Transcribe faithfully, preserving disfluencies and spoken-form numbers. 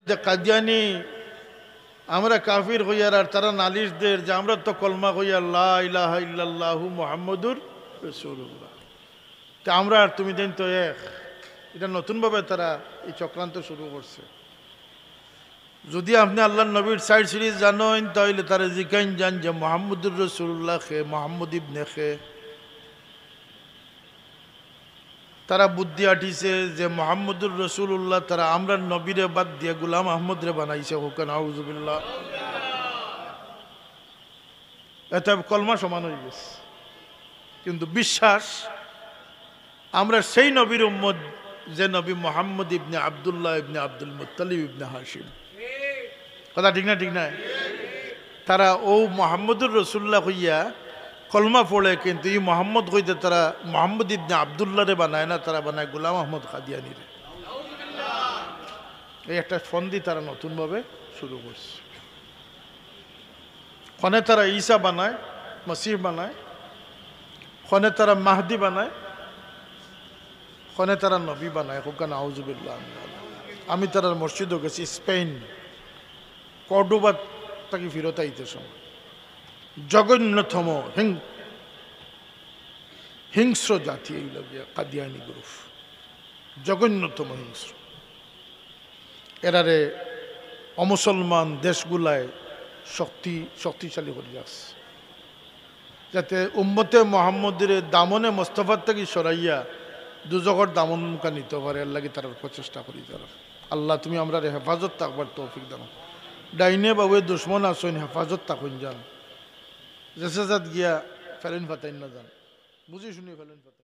যে কাদিয়ানি, আমরা কাফির কইয়ার, আর তারা নালিশ দের যে আমরা তো কলমা কইয়ার লা ইলাহা ইল্লাল্লাহু মুহাম্মাদুর রাসূলুল্লাহ। তে আমরা আর তুমি দেন তো এক। এটা নতুনভাবে তারা এই চক্রান্ত শুরু করছে। যদি আপনি আল্লাহর নবীর সাইড সিরিজ জানেন, তাহলে তারা জিকাইন যান যে মোহাম্মদুর রসুল্লাহ খে, মোহাম্মদ ইবনে খে। তারা বুদ্ধি আটিছে যে মোহাম্মদুর রসুল্লাহ, তারা আমরার নবীরে বাদ দিয়া গুলাম আহমদরে বানাইছে। হোক নাউজুবিল্লাহ। এতে কলমা সমান হয়ে গেছে, কিন্তু বিশ্বাস আমরা সেই নবীর উম্মত, যে নবী মোহাম্মদ ইবনে আব্দুল্লাহ ইবনে আব্দুল মুত্তালিব ইবনে হাশিম। কথা ঠিক না? ঠিক না? তারা ও মোহাম্মদুর রসুল্লাহ কইয়া কলমা পড়ে, কিন্তু এই মোহাম্মদ কইতে তারা মোহাম্মদ ইবনে আব্দুল্লাহরে বানায় না, তারা বানায় গোলাম আহমদ কাদিয়ানিরে। এই একটা ফন্দি তারা নতুনভাবে শুরু করছে। ক্ষণে তারা ঈসা বানায়, মসিহ বানায়, ক্ষণে তারা মাহদি বানায়, ক্ষণে তারা নবী বানায়। হোক নাউজুবিল্লাহ। আমি তারার মসজিদও গেছি, স্পেন, কর্ডোবা থাকি ফিরত আইতে সময়। জঘন্যতম হিং-, হিংস্র জাতি এই লগে কাদিয়ানি গ্রুপ, জঘন্যতম হিংস্র। এরারে অমুসলমান দেশগুলায় শক্তি, শক্তিশালী করি রাখছে, যাতে উম্মতে মোহাম্মদীরে দামনে মোস্তফার থাকি সরাইয়া দুজখর দামন মুখা নিতে পারে। এর লাগি তারার প্রচেষ্টা করি তারা। আল্লাহ, তুমি আমরারে হেফাজত থাকবার তৌফিক দাও। ডাইনে বাউয়ে দুশমন আছইন, হেফাজত থাকইন যান। যেসে জাত গিয়া ফেলইন ফাতাইন না যান, বুঝি শুনি ফেলইন ফাতাইন।